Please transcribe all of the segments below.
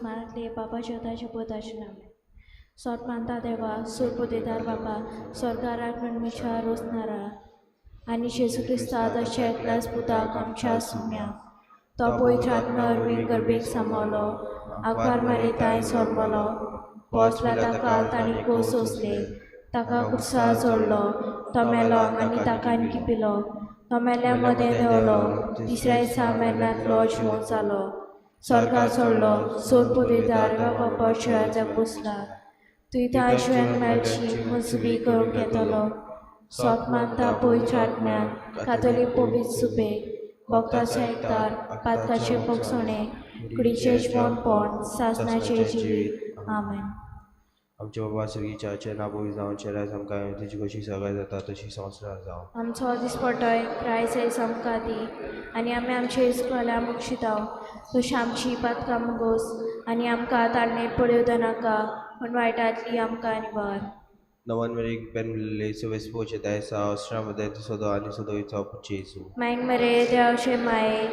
मानांतले बापाच्या ताच्या पोताचें नांव. सोत मानता देवा सोरपुदेदार बापा स्वर्गाराक मनमिच्या रोसनारा आनी जेजू क्रिस्ता ताच्या एकल्याच पुताक आमच्या सुम्या तो पवित्र आत्मा वरवीं गर्भेक सांबाळलो आकार मारी सोडलो पोसला ताका तांणी कोस सोंसले ताका कुर्सा चडलो तो मेलो आनी ताका किपिलो तो मेल्या मदें देंवलो तिसऱ्या दिसा मेल्ल्यांतलो जिवो जालो स्वर्गार चडलो सोरपुदेदार बापाच्या राज्याक बसला तुयता जिवन मेळची मजबी करूंक येतलो. सोत मानता पवित्र आत्म्यान कातोलीक पवित्र सुबेक भक्ताचो एकतार पातकाचे भोगसणे कुडीचें जिवनपण सासणाचें जिवीत. आमेन. आमच्या बाबा सर्गीच्या नांव पवित्र जावं, राज आमकां येवं, तुजी कशी सगळें जाता तशी संवसारांत जावं. आमचो दिसपटोय क्रायस्ट आयज आमकां दी आनी आमी आमचे इस्कोला मुक्षिताव तशी आमची पातकां मुगोस आनी आमकां ताळणेर पळोवं नाका पूण वायटांतली आमकां निवार. नवन मेरेक पेन मिळिल्ले सवेस पोचेताय सा मदें सदो आनी सदोयचो जेजू. मागीर मरे देवाचे माये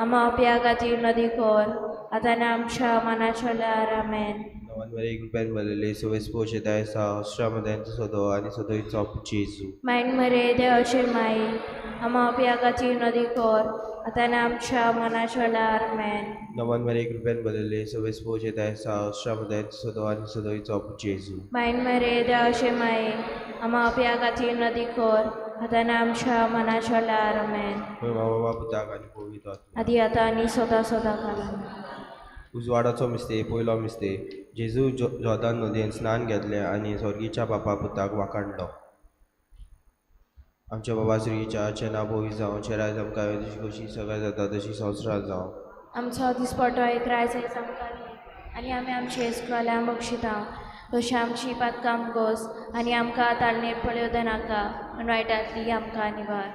आमा आपल्या खातीर नदी कर आतां आनी आमच्या मनाच्या वेळार. आमेन. नवन मेरेक पेन मिळिल्ले सवेस पोचेताय सा मदें सदो आनी सदोयचो जेजू. मागीर मरे देवाचे माये आमा आपल्या खातीर नदी कर आतां आनी आमच्या मनाच्या वेळार. आमेन. नवन मेरेक पेन मिळिल्ले सवेस पोचेताय सा मदें सदो आनी सदोयचो जेजू. मागीर मरे देवाचे माये आमा आपल्या खातीर नदी कर आतां आनी आमच्या मनाच्या वेळार. आमेन. बाबा पुताक आनी पवित्र आत्म्याक. आदी आतां आनी सदां सदां काल. उजवाडाचो मिस्ते पयलो मिस्ते जेजू जोर्दान नदयेन स्नान घेतलें आनी स्वर्गीच्या बापा पुताक वाखाणलो. आमच्या बाबा सर्गीच्या नांव पवित्र जावं, राज आमकां येवं, तुजी कशी सगळें जाता तशी संवसारांत जावं. आमचो दिसपटो क्रायस्ट आयज आमकां दी आनी आमी आमचे इस्कोला बक्षिताव तशी आमची पातकां मुगोस आनी आमकां ताळणेर पळोवं नाका पूण वायटांतली आमकां निवार.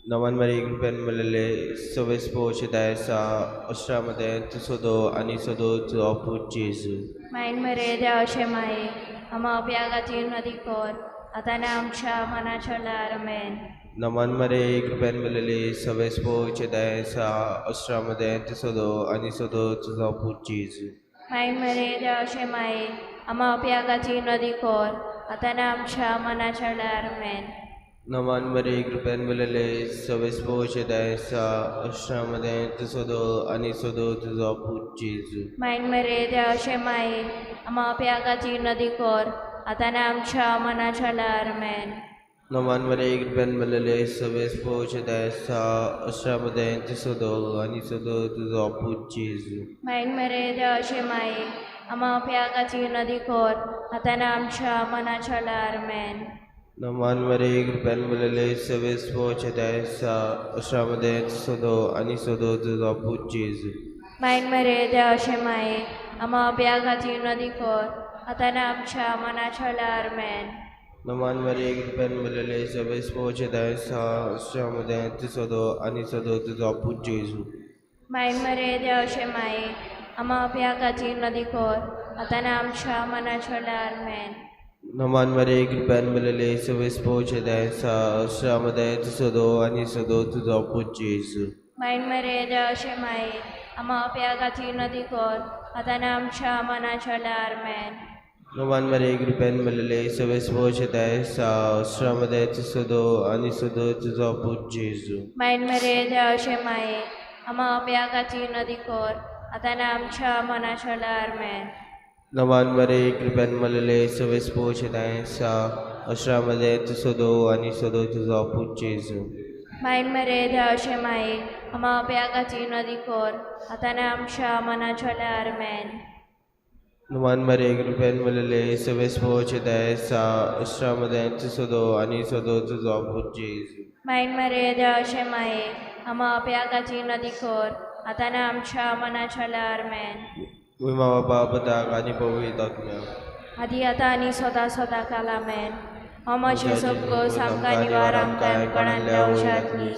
नवन मेरेक पेन मिळिल्ले सवेस पोचेताय सा मदें सदो आनी सदोचो पूत जेजू. मागीर मरे देवाचे माये आमा आपल्या खातीर नदी कर आतां आनी आमच्या मनाच्या वेळार. आमेन. नमन मरे कृपेन मिळिल्ले सवेस पोचेताय सा मदें सदो आनी सदोचो पूत जेजू. मागीर मरे देवाचे माये आमा आपल्या खातीर नदी कर आतां आनी आमच्या मनाच्या वेळार. आमेन. नमन मरे कृपेन मिळिल्ले सवेस पोचेताय सा मदें सदो आनी सदोचो पूत जेजू. मागीर मरे देवाचे माये आमा आपल्या खातीर नदी कर आतां आनी आमच्या मनाच्या वेळार. आमेन. नमन मरे कृपेन मिळिल्ले सवेस पोचेताय सा मदें सदो आनी सदोचो पूत जेजू. मागीर मरे देवाचे माये आमा आपल्या खातीर नदी कर आतां आनी आमच्या मनाच्या वेळार. आमेन. नमन मरे कृपेन मिळिल्ले सवेस पोचेताय सा मदें सदो आनी सदोचो पूत जेजू. मागीर मरे देवाचे माये आमा आपल्या खातीर नदी कर आतां आनी आमच्या मनाच्या वेळार. आमेन. नमन मरे कृपेन मिळिल्ले सवेस पोचेताय सा मदें सदो आनी सदोचो पूत जेजू. मागीर मरे देवाचे माये आमा आपल्या खातीर नदी कर आतां आनी आमच्या मनाच्या वेळार. आमेन. नमन मरे कृपेन मिळिल्ले सवेस पोचेताय सा मदें सदो आनी सदोचो पूत जेजू. मागीर मरे देवाचे माये आमा आपल्या खातीर नदी कर आतां आनी आमच्या मनाच्या वेळार. आमेन. नमन मरे कृपेन मिळिल्ले सवेस पोचेताय सा मदें सदो आनी सदोचो पूत जेजू. मागीर मरे देवाचे माये आमा आपल्या खातीर नदी कर आतां आनी आमच्या मनाच्या वेळार. आमेन. नमन मरे कृपेन मिळिल्ले सवेस पोचेताय सा मदें सदो आनी सदोचो पूत जेजू. मागीर मरे देवाचे माये आमा आपल्या खातीर नदी कर आतां आनी आमच्या मनाच्या वेळार. आमेन. नमन मरे कृपेन मिळिल्ले सवेस पोचेताय सा मदें सदो आनी सदोचो पूत जेजू. मागीर मरे देवाचे माये आमा आपल्या खातीर नदी कर आतां आनी आमच्या मनाच्या वेळार. आमेन. विमा बाबा पुताक आनी पवित्र आत्म्याक. आदी आतां आनी सदां सदां काल. आमेन. अमाचे सबगोस आमकां निवार आमकां कोणांतल्या उशांतली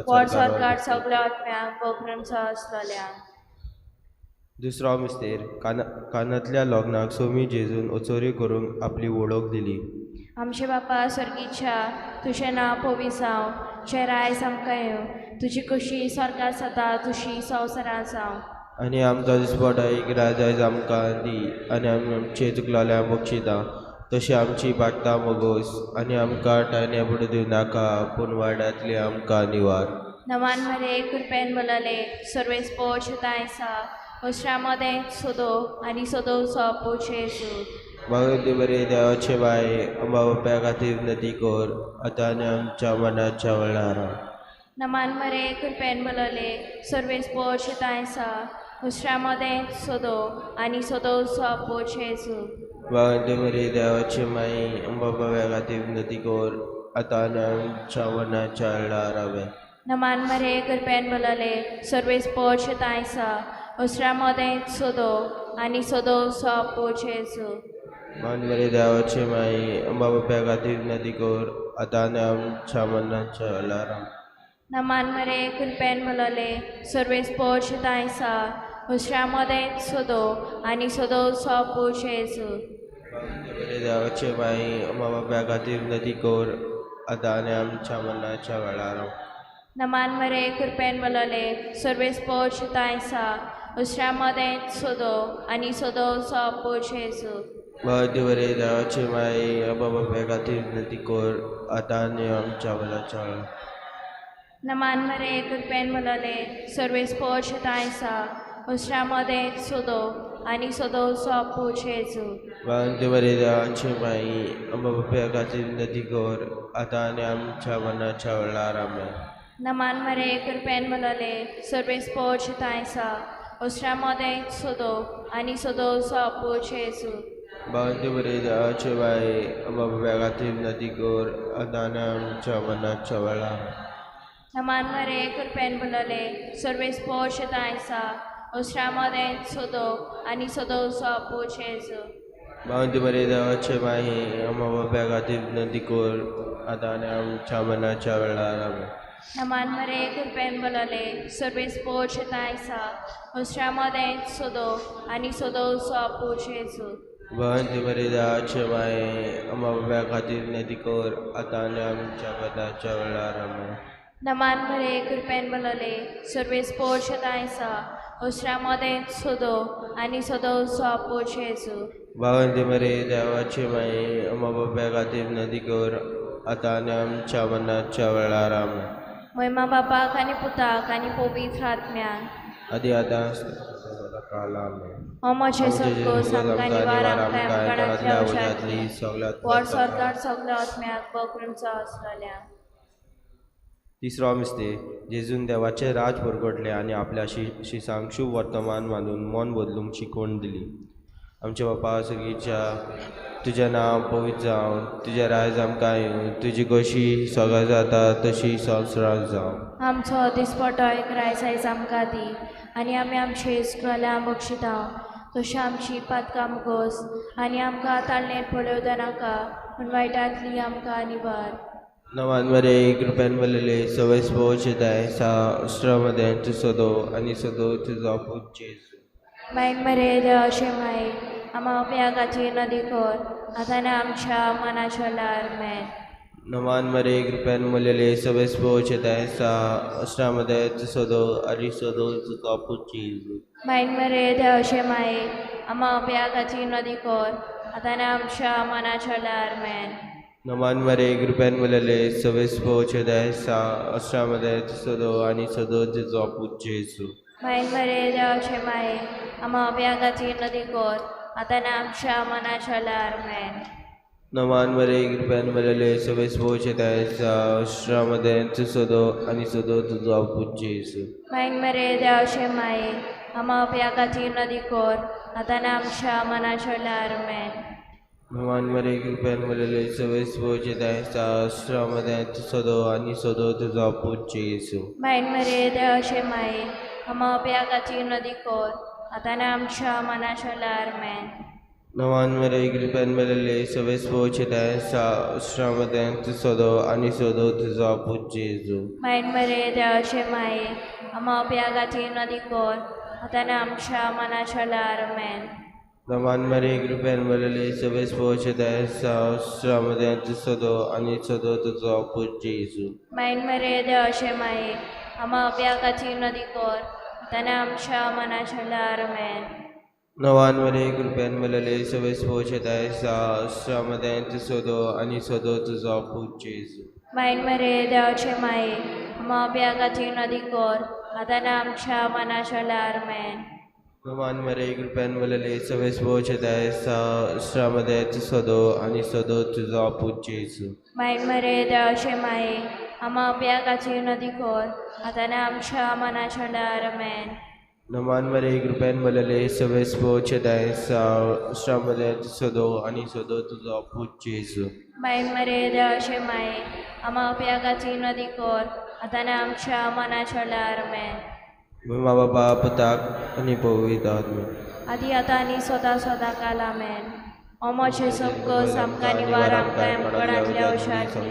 पोट सरकार सगळ्या आत्म्यांक भोगरून आसतल्या. दुसरो मिस्तेर कानांतल्या लग्नाक सोमी जेजून ओचोरी करूंक आपली वळख दिली. आमचे बापा स्वर्गीच्या तुजें नांव पवित्र जावं, तुजें रायज आमकां येवं, तुजी कशी स्वर्गार जाता तशी संवसारांत जावं. आनी आमचो दिसपटो एक राजायज आमकां दी आनी आमी आमचे चुकलोल्या बक्षिता तशी आमची बाटता मोगोस आनी आमकां टायणे पडू दिवं नाका पूण वाड्यांतली आमकां निवार. नवान मरे कृपेन बोलले सर्वेस पोशताय आसा हुसऱ्या सोदो आनी सोदोवचो पोचेसू. भगवती बरी देवाचे बाय अंबा बाप्या खातीर नदी कर आतां आनी आमच्या मनाच्या वेळार. नमान मरे कृपेन बोलले सर्वेस पोशताय आसा हुसऱ्या सोदो आनी सोदोवचो पोचेसू. भगवती बरी देवाची माई अंबा बाप्या खातीर नदी कर आतां आनी आमच्या मनाच्या वेळार. नमान मरे कृपेन बोलले सर्वेस पोशताय आसा हुसऱ्या सोदो आनी सोदोवचो पोचेसू. मान बरी देवाची माई अंबा बाप्या खातीर नदी कर आतां आनी आमच्या मनाच्या वेळार. नमान मरे कृपेन बोलले सर्वेस पोशताय आसा हुसऱ्या सोदो आनी सोदोवचो पोचेसू. बरी देवाची माई अंबा बाप्या खातीर नदी कर आतां आनी आमच्या मनाच्या वेळार. नमान मरे कृपेन बोलले सर्वेस पोशताय आसा हुसऱ्या सोदो आनी सोदोवचो पोचेसू. भगवती बरी देवाची माई अंबा बाप्या खातीर नदी कर आतां आनी आमच्या मनाच्या वेळार. नमान मरे कृपेन बोलले सर्वेस पोशताय आसा हुसऱ्या सोदो आनी सोदोवचो पोचेसू. भगवती बरी देवाची माई अंबा बाप्या खातीर नदी कर आतां आनी आमच्या मनाच्या वेळार. आमेन. नमान मरे कृपेन बोलले सर्वेस पोशताय आसा हुसऱ्या सोदो आनी सोदोवचो पोचेसू. भगवती बरी देवाची बाई अंबा बाप्या खातीर नदी कर आतां आनी आमच्या मनाच्या वेळार. नमान मरे कृपेन बोलले सर्वेस पोशताय आसा हुसऱ्या सोदो आनी सोदोवचो पोचेसू. भगवती बरी देवाची माई अंबा बाप्या खातीर नदी कर आतां आनी आमच्या मनाच्या वेळार. आमेन. नमान मरे कृपेन बोलले सर्वेस पोशताय आसा हुसऱ्या सोदो आनी सोदोवचो पोचेसू. भगवती बरी देवाची माई अंबा बाप्या खातीर नदी कर आतां आनी आमच्या मनाच्या वेळार. आमेन. नमान मरे कृपेन बोलले सर्वेस पोशताय आसा हुसऱ्या सोदो आनी सोदोवचो पोचेसू. भगवती बरी देवाची माई अंबा बाप्या खातीर नदी कर आतां आनी आमच्या मनाच्या वेळार. आमेन. महिमा बापाक आनी पुताक आनी पवित्र आत्म्याक आदी आतां काल. आमेन. हो म्हजें सदगोस आमकां निवार आमकां आमकाणांतल्या उज्यांतली वर सरकार सगळ्या आत्म्याक बकरूंचो आसतल्या. तिसरो मिस्ते जेजून देवाचें राज परगटलें आनी आपल्या शिसांक शुभ वर्तमान मानून मन बदलूंक शिकवण दिली. आमच्या बापा सर्गीच्या तुजें नांव पवित्र जावं, तुजें राज आमकां येवं, तुजी कशी सगळें जाता तशी संवसारांत जावं. आमचो दिसपटो एक रायस आयज आमकां दी आनी आमी आमचे इस्कोला बक्षिता तशी आमची पातकां मुगोस आनी आमकां ताळणेर पळोवं नाका पूण वायटांतली आमकां निवार. नवान बरे कृपेन बरलेले सवयस पोवचेताय सा उश्ट्रामध्ये तूं सदो आनी सदो तुजो पूत जेजू. मायन मरे देवाचे माई आमा उपयोगाची नदी कर आतां आनी आमच्या मनाच्या लार मेन. नवान मरे कृपेन बरलेले सवयस पोवचेताय सा उश्ट्रामध्ये तूं सदो आनी सदो तुजो पूत जेजू. मायन मरे देवाचे माई आमा उपयोगाची नदी कर आतां आनी आमच्या मनाच्या लार मेन. नवान मरे कृपेन बरलेले सवयस पोवचेताय सा उश्ट्रामध्ये तूं सदो आनी सदो तुजो पूत जेजू. मायन मरे देवाचे माई आमा उपयोगाची नदी कर आतां आनी आमच्या मनाच्या लार मेन. नवान मरे कृपेन बरलेले सवयस पोवचेताय सा उश्ट्रामध्ये तूं सदो आनी सदो तुजो पूत जेजू. मायन मरे देवाचे माई आमा उपयोगाची नदी कर आतां आनी आमच्या मनाच्या लार मेन. नवान मरे कृपेन बरलेले सवयस पोवचेताय सा उश्ट्रामध्ये तूं सदो आनी सदो तुजो पूत जेजू. मायन मरे देवाचे माई आमा उपयोगाची नदी कर आतां आनी आमच्या मनाच्या लार मेन. नवान मरे कृपेन बरलेले सवयस पोवचेताय सा उश्ट्रामध्ये तूं सदो आनी सदो तुजो पूत जेजू. मायन मरे देवाचे माई आमा उपयोगाची नदी कर आतां आनी आमच्या मनाच्या लार मेन. नवान मरे कृपेन बरलेले सवयस पोवचेताय सा उश्ट्रामध्ये तूं सदो आनी सदो तुजो पूत जेजू. मायन मरे देवाचे माई आमा उपयोगाची नदी कर आतां आमच्या मनाच्या वेळार आमेन. नवान मरे कृपेन मेळले सवेस पोचेताय मदें सोदो आनी सोदो तुजो पूत जेजू. मायन मरे देवाचे माये आमा खातीर नदी कर आतां आमच्या मनाच्या वेळार आमेन. नवान मरे कृपेन मेळले सवेस पोचेताय मदें सोदो आनी सोदो तुजो पूत जेजू. मायन मरे देवाचे माये आमा खातीर नदी कर आतां आमच्या मनाच्या वेळार आमेन. नमान मरे कृपेन मेळले सवेस पोचेताय मदें सोदो आनी सोदो तुजो पूत जेजू. मायन मरे देवाचे माये आमा खातीर नदी कर आतां आमच्या मनाच्या वेळार आमेन. मा बाबा पुताक आनी पवित्र आत्म्याक आदी आतां आनी सदां सदां काल आमेन. ओमोचे सबकस आमकां निवार आमकां आमकडांतल्या औशांतली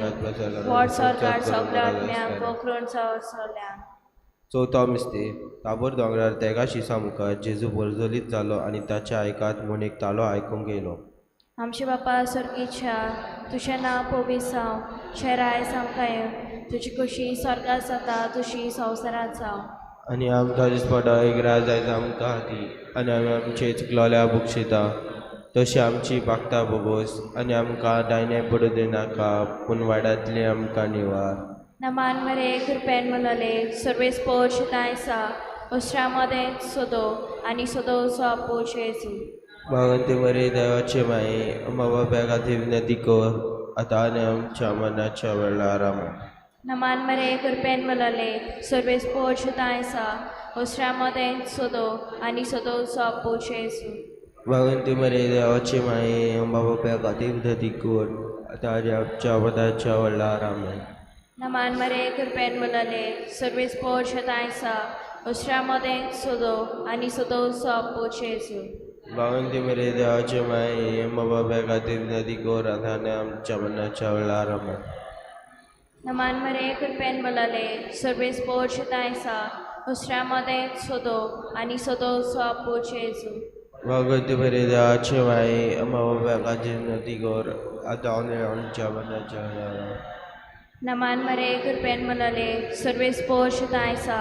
व्हड सरकार सगळ्या आत्म्यांक पोखरून सवसल्या. चवथो मिस्ते ताबोर दोंगरार तेगा शिसा मुखार जेजू परजलीत जालो आनी ताच्या आयकात म्हूण एक तालो आयकूंक येयलो. आमचे बापा स्वर्गीच्या तुजें नांव पवित्र जावं, तुजें रायस आमकां येवं, तुजी खुशी स्वर्गात जाता तशी संवसारांत जावं. आनी आमकां दिसपटो एक राज आयज आमकां दी आनी आमी आमचे चुकलोल्या बक्षिता तशी आमची पाकता बोगोस आनी आमकां दायने पडूं दिनाका पूण वाड्यांतली आमकां निवार. नमान मरे कृपेन मुलले सर्वेस पोर्च आसा उसरा मदें सोदो आनी सोदो सो जेजू. मागंती मरे देवाचे माये बाबा खातीर विनंती कर आतां आनी आमच्या मनाच्या वेळार आमेन. नमान मरे कृपेन मुलले सर्वेस पोर्च आसा उसरा मदें सोदो आनी सोदो सो जेजू. मागंती मरे देवाचे माये बाबा खातीर विनंती कर आतां आनी आमच्या मनाच्या वेळार आमेन. नमान मरे कृपेन मुलले सर्वेस पोर्च आसा उसरा मदें सोदो आनी सोदो सो जेजू. मागंती मरे देवाचे माये बाबा खातीर विनंती कर आतां आनी आमच्या मनाच्या वेळार आमेन. नमान मरे कृपेन मुलले सर्वेस पोर्च आसा उसरा मदें सोदो आनी सोदो सो जेजू. मागंती मरे देवाचे माये बाबा खातीर विनंती कर आतां आनी आमच्या मनाच्या वेळार आमेन. नमान मरे कृपेन मुलले सर्वेस पोर्च आसा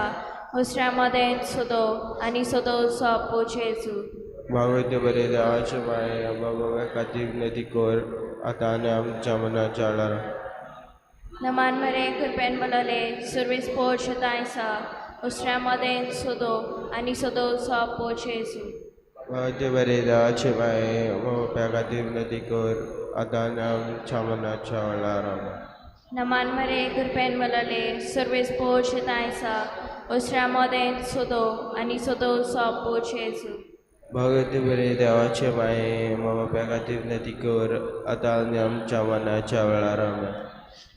उसरा मदें सोदो आनी सोदो सो जेजू. मागंती मरे देवाचे माये बाबा खातीर विनंती कर आतां आनी आमच्या मनाच्या वेळार. नमान मरे कृपेन मुलले सर्वेस पोर्च आसा उसरा मदें सोदो आनी सोदो सो जेजू. मागंती मरे देवाचे माये बाबा खातीर विनंती कर आतां आनी आमच्या मनाच्या वेळार आमेन. नमान मरे कृपेन मुलले सर्वेस पोर्च आसा उसरा मदें सोदो आनी सोदो सो जेजू. भगवती बरे देवाचे माये बाबा खातीर विनंती कर आतां आनी आमच्या मनाच्या वेळार आमेन.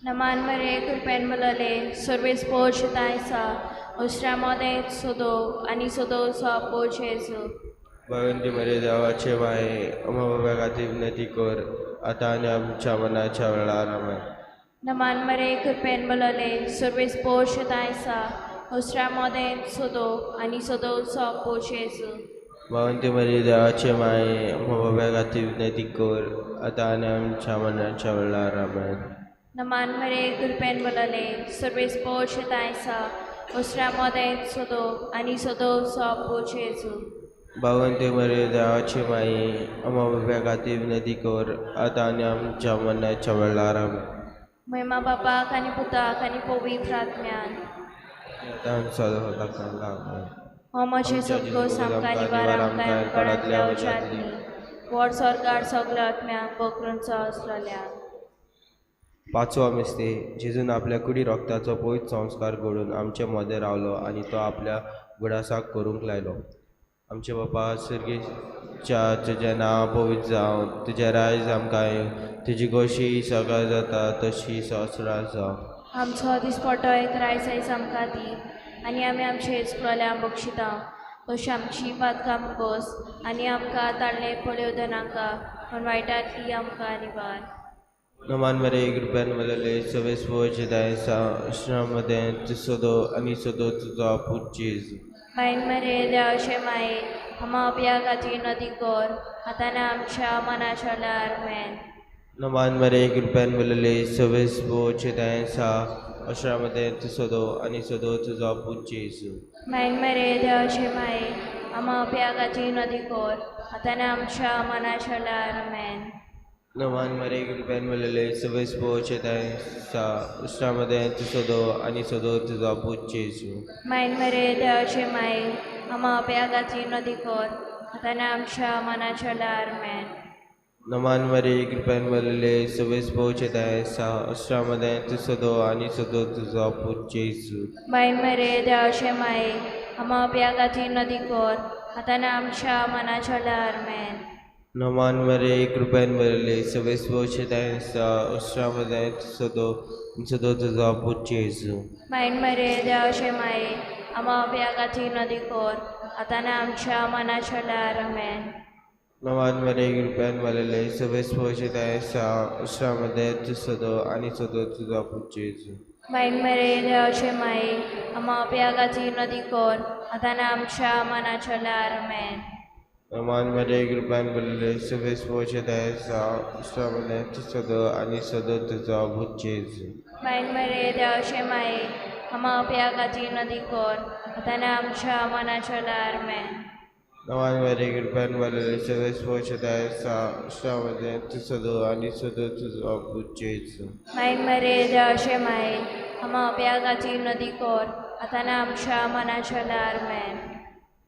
नमान मरे कृपेन मुलले सर्वेस पोर्च आसा उसरा मदें सोदो आनी सोदो सो जेजू. भगवंती मरे देवाचे माये बाबा खातीर विनंती कर आतां आनी आमच्या मनाच्या वेळार आमेन. नमान मरे कृपेन मुलले सर्वेस पोर्च आसा उसरा मदें सोदो आनी सोदो सो जेजू. भगवंती मरे देवाचे माये बाबा खातीर विनंती कर आतां आनी आमच्या मनाच्या वेळार आमेन. नमान मरे कृपेन मुलले सर्वेस पोर्च आसा उसरा मदें सोदो आनी सोदो सो जेजू. भगवंती मरे देवाचे माये बाबा खातीर विनंती कर आतां आनी आमच्या मनाच्या वेळार आमेन. महिमा बापाक आनी पुताक आनी पवित्र आत्म्यान आतां सदां सदां काल आमेन. हो म्हजें सबकोस आमकां निवार आमकां आमकडांतल्या उज्यांतली व्हड स्वर्गार सगळ्या आत्म्यांक पोखरून आसलेल्या. पांचवो मिस्ते जेजून आपल्या कुडी रक्ताचो पवित्र संस्कार घडोवन आमचे मदें रावलो आनी तो आपल्या गुडासाक करूंक लायलो. आमचे बापा स्वर्गीच्या तुजें नांव पवित्र जावं, तुजें रायज आमकां येवं, तुजी गोशी सगळ्या जाता तशी संवसारांत जावं. आमचो दिसपटो एक रायस आयज आमकां दी आनी आमी आमचे चुकलोल्या बक्षिता तशी आमची पातकां बस आनी आमकां ताळणे पळोवं दिनाका पूण वायटांतली आमकां निवार. नमान मरे कृपेन मलले सवेस मदें सोदो आनी सोदो तुजो पूत जेजू. मायन मरे देवाचे माये आमा आपल्या खातीर नदी कर आतां आमच्या मनाच्या वेळार आमेन. नमान मरे कृपेन मलले सवेस सा अश्रामध्ये तूं सदो आनी सदो तुजो पूत जेजू. मायन मरे देवाचे माये आमा अपयागाची नदी कोर आतां आमच्या मनाच्या वेळार. आमेन. नमान मरे कृपेन भरलेले सवेस पोवचे सा उश्रामध्ये तूं सदो आनी सदो तुजो पूत जेजू. मायन मरे देवाचे माये आमा अपयागाची नदी कोर आतां आमच्या मनाच्या वेळार. आमेन. नमान मरे कृपेन भरलेले सवेस पोवचे सा उश्रामध्ये तूं सदो आनी सदो तुजो पूत जेजू. मायन मरे देवाचे माये आमा अपयागाची नदी कोर आतां आमच्या मनाच्या वेळार. आमेन. नमान मरे कृपेन भरलेले सवेस पोवचे सा उश्रामध्ये तूं सदो आनी सदो तुजो पूत जेजू. मायन मरे देवाचे माये आमा अपयागाची नदी कोर आतां आमच्या मनाच्या वेळार. आमेन. नमान मरे कृपेन भरलेले सवेस पोवचे सा उश्रामध्ये तूं सदो आनी सदो तुजो पूत जेजू. मायन मरे देवाचे माये आमा अपयागाची नदी कोर आतां आमच्या मनाच्या वेळार. आमेन. नमान मरे कृपेन भरलेले सवेस पोवचे सा उश्रामध्ये तूं सदो आनी सदो तुजो पूत जेजू. मायन मरे देवाचे माये आमा अपयागाची नदी कोर आतां आमच्या मनाच्या वेळार. आमेन. नमान मरे कृपेन भरलेले सवेस पोवचे सा उश्रामध्ये तूं सदो आनी सदो तुजो पूत जेजू. मायन मरे देवाचे माये आमा अपयागाची नदी कोर आतां आमच्या मनाच्या वेळार. आमेन.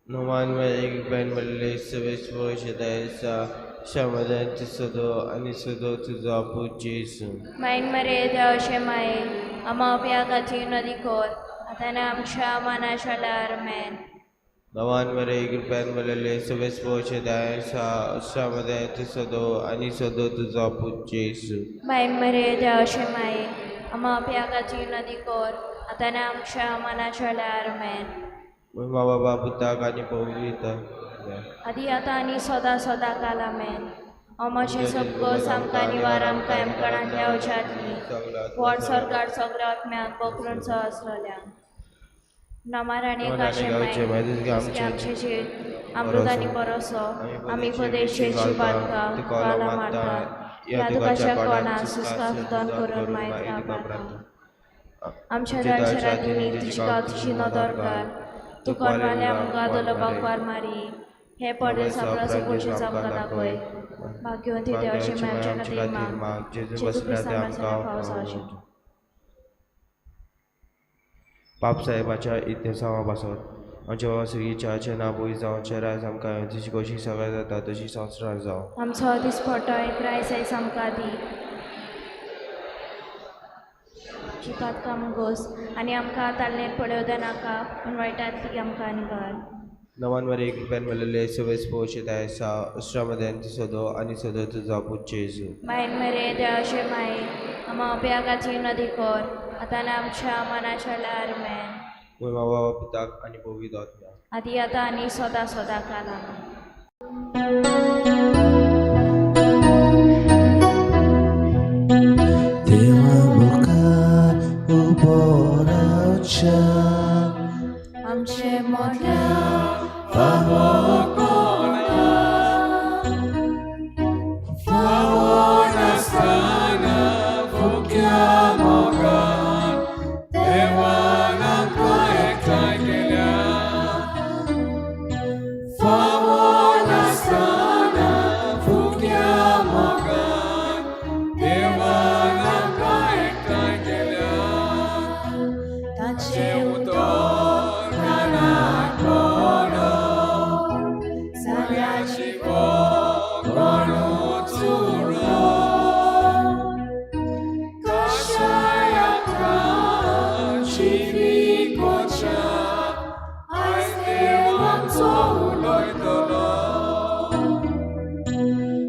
नमान मरे कृपेन भरलेले सवेस पोवचे सा उश्रामध्ये तूं सदो आनी सदो तुजो पूत जेजू. मायन मरे देवाचे माये आमा अपयागाची नदी कोर आतां आमच्या मनाच्या वेळार. आमेन. नमान मरे कृपेन भरलेले सवेस पोवचे सा उश्रामध्ये तूं सदो आनी सदो तुजो पूत जेजू. मायन मरे देवाचे माये आमा अपयागाची नदी कोर आतां आमच्या मनाच्या वेळार. आमेन. मा बाबा पुताक आनी पवित्र आदी आतां आनी सदां सदां काल. आमेन. अमाचे सबगोस आमकां निवार आमकां एमकणांतल्या उजातली व्हड सरकार सगळ्या आत्म्याक बोकरून सहस्रल्या नमाराणे काशे माय आमचे जीव अमृत आनी बरोसो आमी पदेशेची बादका काला मारता ह्या दुखाच्या कोणा सुस्का सुदान करून मायत काबारता आमच्या दाळशरांनी तुजी गांवची नदर घाल तूं कोणवाल्या आमकां दलोबाक वार मारी हे परदेस आपला सुपुरशेच आमकां दाखय भाग्यवंती देवाचे मायच्या खातीर माग जेजू क्रिस्ता फावो जावचें. पाप साहेबाच्या इतिहासावा पासत आमच्या बाबा सुगीच्या नांव पयस जावचें राज आमकां तुजी कशी सगळें जाता तशी संवसारांत जावं. आमचो दिसपटो एक रायस आयज आमकां दी चिकात काम गोस आनी आमकां तालनेर पळोवं नाका पूण वायटांतली आमकां निवार. नमान मरे कृपेन भरलेले सवेस पोवचे सा उश्रामध्ये तूं सदो आनी सदो तुजो पूत जेजू. मायन मरे देवाचे माये आमा अपयागाची नदी कोर आतां आमच्या मनाच्या वेळार. आमेन. मा बाबा पुताक आनी पवित्र आत्म्याक आदी आतां आनी सदां सदां काल. आमेन. देवा मुखार उबो रावच्या आमचे मोठ्या फावो कोणा फावो नासतना फुक्या मोगान देवान आमकां एकठांय केल्या फावो नासतना फुक्या मोगान देवान आमकां एकठांय केल्या ताचे उतर कानाक पडो जाल्याची कोणूच उरो कशायाका जिविकोच्या आयज देव आमचो उलयतलो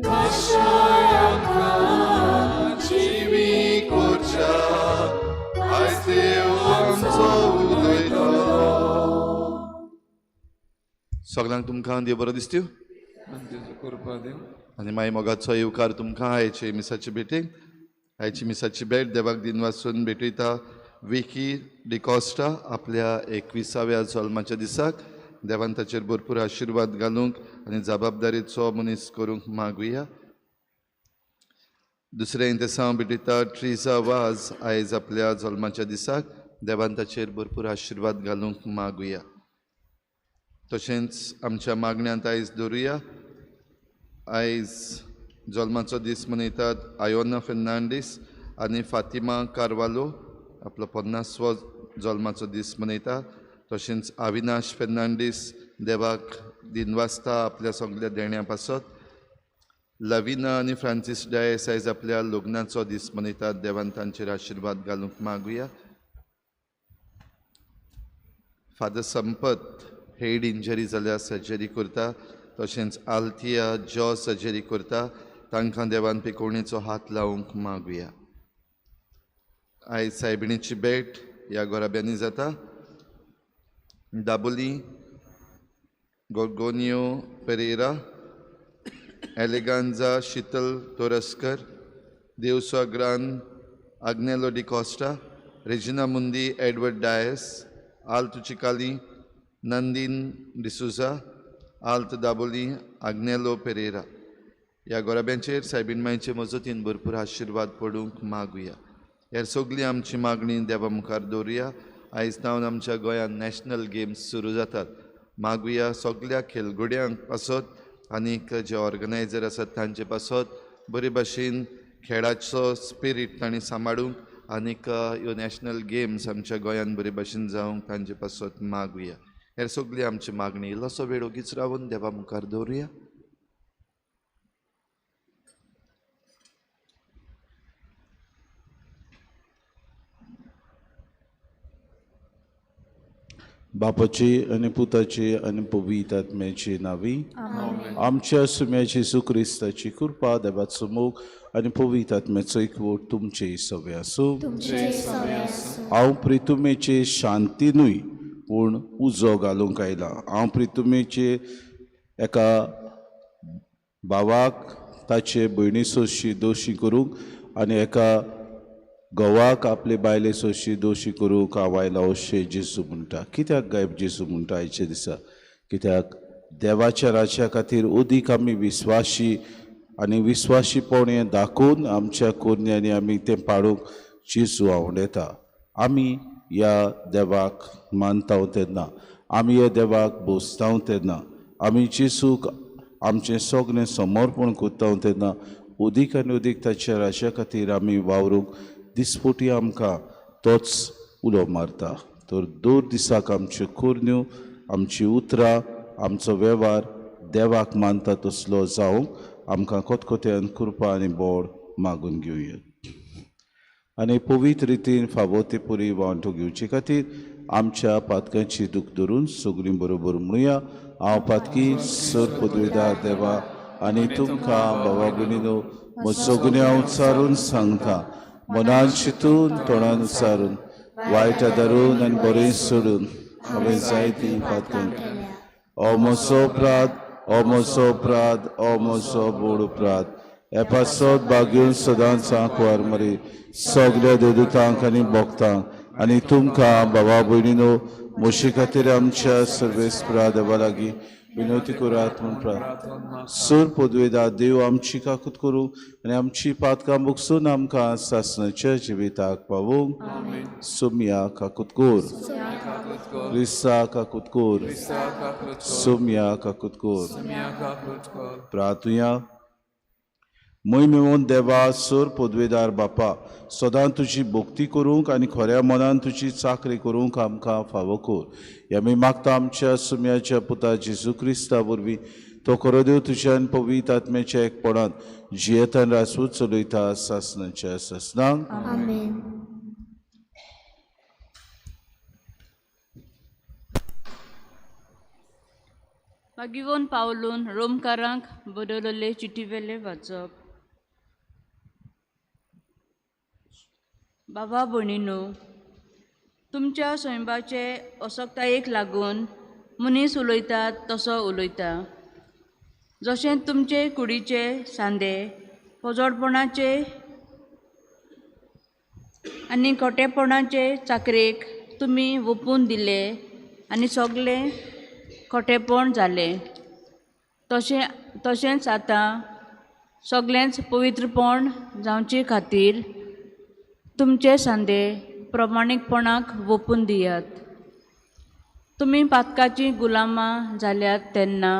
कशायाका जिविकोच्या आयज देव आमचो उलयतलो. सगळ्यांक तुमकां देव बरो दिसत्यो कृपा देव. आनी मागीर मोगाचो येवकार तुमकां आयचे मिसाचे भेटेक. आयची मिसाची भेट देवाक दिन वाचून भेटयता विकी डिकॉस्टा आपल्या 21व्या जल्माच्या दिसाक. देवान ताचेर भरपूर आशिर्वाद घालूंक आनी जबाबदारीचो मनीस करूंक मागुया. दुसरें इंतेसांव भेटयता ट्रिजा वाज आयज आपल्या जल्माच्या दिसाक देवान ताचेर भरपूर आशिर्वाद घालूंक मागुया. तशेंच आमच्या मागण्यांत आयज दवरुया. आयज जल्माचो दीस मनयतात आयोना फेर्नांडीस आनी फातिमा कार्वालो आपलो 50वो जल्माचो दीस मनयता. तशेंच अविनाश फेर्नांडीस देवाक दिनवासता आपल्या सगल्या देण्या पासत. लविना आनी फ्रांसीस डायस आयज आपल्या लग्नाचो दीस मनयतात. देवान तांचेर आशिर्वाद घालूंक मागुया. फादर संपत हेड इंजरी जाल्यार सर्जरी करता. तशेंच आल्थिया जॉ सर्जरी करता. तांकां देवान पिकोवणेचो हात लावंक मागुया. आयज सायबिणीची भेट ह्या घराब्यांनी जाता. दाबोली गोर्गोनियो पेरेरा, एलेगांजा शितल तोरस्कर, देवसो ग्रान आग्नेलो डिकॉस्टा, रेजिना मुंदी, एडवर्ड डायस, आल्त चिकाली, नंदीन डिसुजा, आल्त दाबोली, आग्नेलो पेरेरा. ह्या गोराब्यांचेर सायबीण मांयचे मजतीन भरपूर आशिर्वाद पडूंक मागुया. हेर सगळी आमची मागणी देवा मुखार दवरुया. आयज तावन आमच्या गोंयांत नॅशनल गेम्स सुरू जातात. मागुया सगल्या खेलगड्यांक पासत आनीक जे ऑर्गनायझर आसात तांचे पासत बरे भाशेन खेळाचो स्पिरीट तांणी सांबाळूंक आनीक ह्यो नॅशनल गेम्स आमच्या गोंयांत बरे भाशेन जावंक तांचे पासत मागुया. हेर सगळी आमची मागणी इल्लोसो वेळ ओगीच रावन देवा मुखार दवरुया. बापाची आनी पुताची आनी पवित्र आत्म्याची नावी आमच्या सुम्या जेजू क्रिस्ताची कृपा, देवाचो मोग आनी पवित्र आत्म्याचो एकवट तुमचे सवे आसूं. हांव प्रितुमेचे शांती न्हय पूण उजो घालूंक आयला. हांव प्रितुमेचे एका भावाक ताचे भयणी सोशी दोशी करूंक आनी एका घोवाक आपले बायले सोशी दोशी करूंक हांव आयला अशें जेजू म्हणटा. कित्याक गायब जेजू म्हणटा आयच्या दिसा? कित्याक देवाच्या राज्या खातीर अदीक आमी विस्वाशी आनी विस्वाशीपण हें दाखोवन आमच्या कोरण्यांनी आमी तें पाडूंक जेजू आवडटा. आमी ह्या देवाक मानता तेन्ना, आमी ह्या देवाक बोसता तेन्ना, आमी जेजूक आमचें सगळें समर्पण करता तेन्ना अदीक आनी अदीक ताच्या राज्या खातीर आमी वावरूंक दिसपोटी आमकां तोच उलो मारता. तर दर दिसाक आमच्यो कोरण्यो, आमची उतरां, आमचो वेव्हार देवाक मानता तसलो जावंक आमकां खतखत्यान कृपा आनी बोड मागून घेवया. आनी पवित्र रितीन फावो ते पुरी वांटो घेवचे खातीर आमच्या पातकांची दूख धरून सगळीं बरोबर म्हणुया. हांव पातकी सर पदवीदार देवा आनी तुमकां बाबा भयणीनो म्हजो गुन्यांव उच्चारून सांगता. मनान चिंतून तोंडान उच्चारून वायट धरून आनी बरें सोडून हांवें जायतीं पातकां. ओ म्हजो अपराध, ओ म्हजो अपराध, ओ म्हजो व्हड अपराध. हे पासत बागेवन सदांच आंकवार मरे सगल्या देदुतांक आनी भक्तांक आनी तुमकां बाबा भयणीनो म्हजे खातीर आमच्या सर्वेस्परा देवा लागीं विनवती करात म्हूण प्रार्थना. सर पदवेदा देव आमची काकूत करूं आनी आमची पातकां बुकसून आमकां सासणाच्या जिविताक पावोवंक. सोम्या काकूत कोर, क्रिस्ता काकूत कोर, सोम्या काकूत कोर. प्रार्थुया. मोहिमेवन देवा सर पदवेदार बापा, सदां तुजी भक्ती करूंक आनी खऱ्या मनान तुजी चाकरी करूंक आमकां फावो कर. ह्या आमी मागता आमच्या सुम्याच्या पुता जेजू क्रिस्ता वरवीं. तो खरो देव तुज्या आनी पवित्र आत्म्याच्या एकपणान जियेतान राजपूत चलयता सासणाच्या सासणांक. आमेन. मागीर पावलून रोमकारांक बदलले चिटी वेलें वाचप. बाबा भयणीनो, तुमच्या स्वयंबाचे असक्तायेक लागून मनीस उलयतात तसो उलयता. जशें तुमचे कुडीचे सांदे पोजोडपणाचे आनी खोटेपणाचे चाकरेक तुमी वोपून दिले आनी सगळें खोटेपण जालें, तशें तशेंच आतां सगळेंच पवित्रपण जावचे खातीर तुमचे सांदे प्रमाणीकपणाक वोपून दियात. तुमी पातकाचीं गुलामां जाल्यात तेन्ना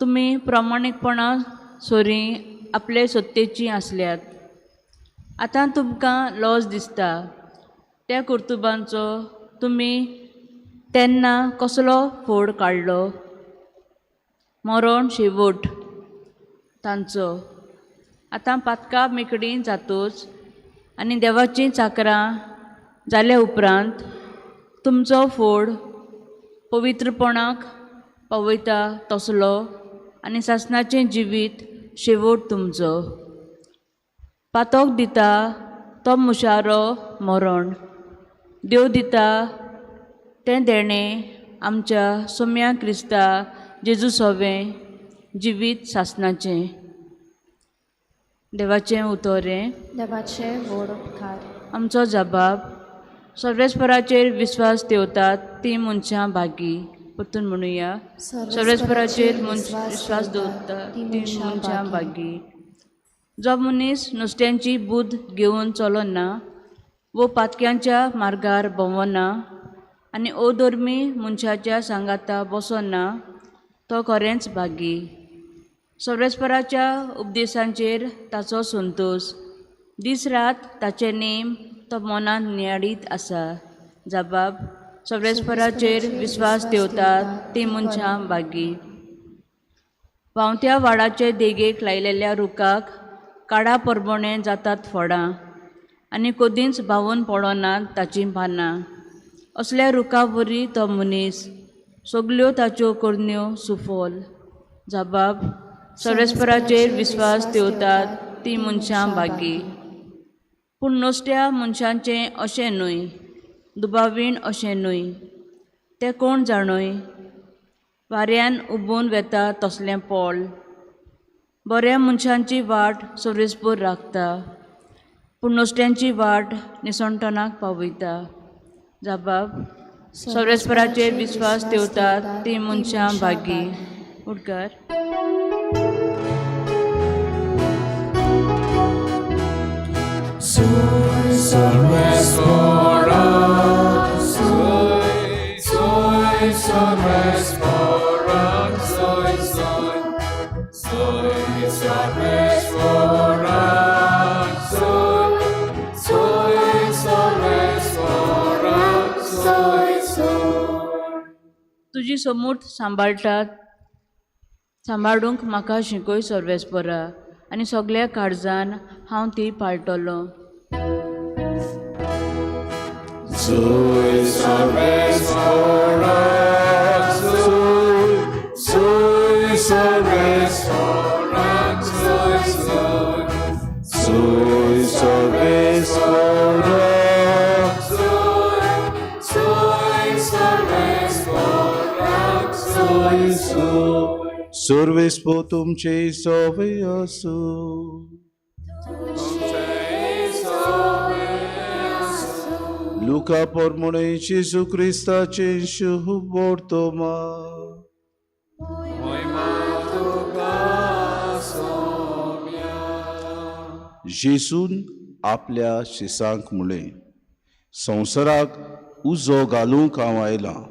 तुमी प्रमाणीकपणा सोरी आपले सत्तेचीं आसल्यात. आतां तुमकां लॉज दिसता त्या कर्तुबांचो तुमी तेन्ना कसलो फोड काडलो? मरण शेवट तांचो. आतां पातकां मेकळीं जातूच आनी देवाचीं चाकरां जाल्या उपरांत तुमचो फोड पवित्रपणाक पावयता तसलो आनी सासणाचें जिवीत शेवट तुमचो. पातोक दिता तो मुशारो मरण, देव दिता तें देणें आमच्या सोम्या क्रिस्ता जेजू सोवें जिवीत सासणाचें. देवाचें उतोरें. देवाचे व्हड उपकार. आमचो जबाब. सर्वेस्पराचेर विस्वास दवरतात ती मनशां भागी. परतून म्हणुया, सर्वेस्पराचेर विस्वास दवरता ती मनशां भागी. जो मनीस नुस्त्यांची बुद्द घेवन चलना वो पातक्यांच्या मार्गार भोंवना आनी अधर्मी मनशाच्या सांगाता बसना तो खरेंच भागी. सर्वेस्पराच्या उपदेशांचेर ताचो संतोश, दीस रात ताचे नेम तो मनांत नियाळीत आसा. जबाब. सर्वेस्पराचेर विस्वास दवरतात ती मनशां भागी. व्हांवत्या वाडाचे देगेक लायलेल्या रुखाक काडा परबणे जातात फळां आनी कदींच बावून पडनात ताचीं पानां. असल्या रुखा वरी तो मनीस, सगल्यो ताच्यो करण्यो सुफल. जबाब. सर्वेस्पराचेर विस्वास दवरतात ती मनशां भागी. पूण नसत्या मनशांचें अशें न्हय, दुबावीण अशें न्हय, तें कोण जाणूय वाऱ्यान उबून वेता तसलें पोल. बऱ्या मनशांची वाट सर्वेस्पर राखता, पूण नसत्यांची वाट निसणटणाक पावयता. जबाब. सर्वेस्पराचेर विस्वास दवरतात ती मनशां भागी. उडकार. तुजी समूर्त सांबाळटात सांबाळूंक म्हाका शिकय सर्वेस्परा आनी सगल्या काळजान हांव ती पाळटलो. सर्वेस्पर तुमचे सोवे आसूं. लुका परमणे जेजू क्रिस्ताचें शुभ वर्तमान. जेजून आपल्या शिसांक म्हणलें, संवसाराक उजो घालूंक हांव आयलां,